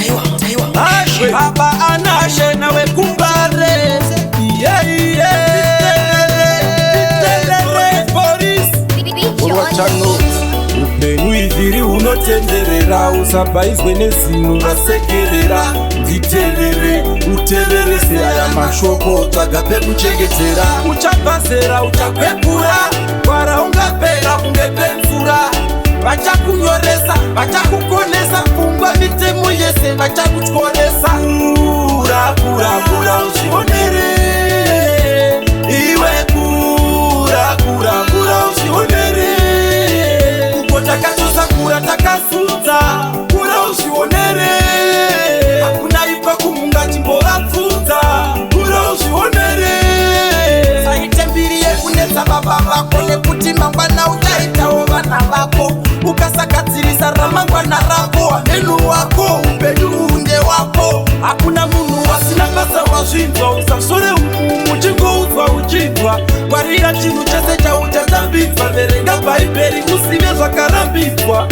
Ashwe baba anashe nawe kumbare. Yeah, yeah. Police. Urwachano Upenyu ivhiri unotenderera, usabhaizwe nezino rasekerera. Nditerere, utererese aya mashoko, tsvaga pekuchengetera. Uchabvazera, uchakwegura, gwara ungapera kunge penzura. Vachakunyoresa, vachakukonesa, pfungwa mitemo yese vachakutyoresa. Kura, kura, kura uzvionere iwe, kura, kura, kura uzvionere. Uko takatosakura takazunza, kura uzvionere. Hakuna ipa kumunga chimbovabvunza, kura uzvionere. Saite mbiri yekunetsa baba vako, nekuti mangwana uchaitawo vana vako. Ukasagadzirisa ramangwana rako, hamenu wako, upenyu hunde wako. Hakuna munhu wasina basa, wazvinzwa? Usasore umu muchingoudzwa uchinzwa. Ngwarira chinhu chese chauchatambidzwa. Verenga Bhaibheri uzive zvakarambidzwa.